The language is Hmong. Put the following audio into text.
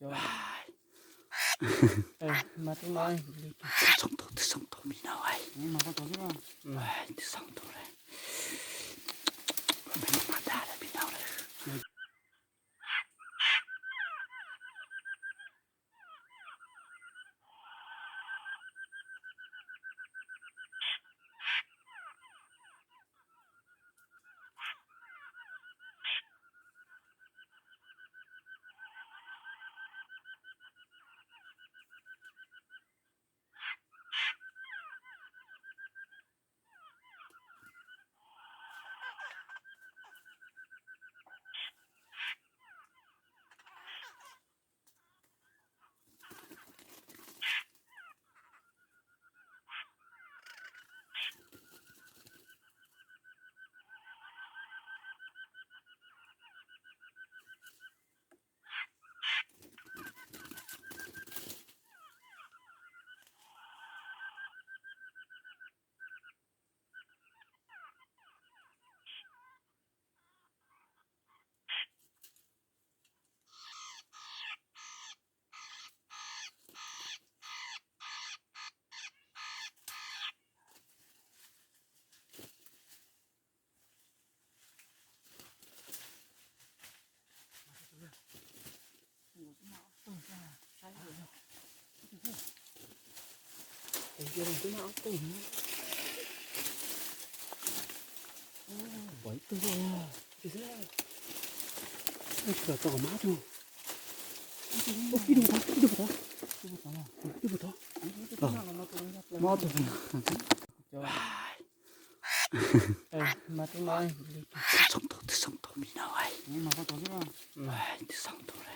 Twb xoo tau, twb xoo tau me no, twb xoo tau lawm. Mas dag lawm me no lawm. Pom ib tug, tsis tau tau mab tug. Ib tug tod, ib tug tod, ib tug tod. Mab tug. Twb xoo tau, twb xoo tau me no, twb xoo tau lawm.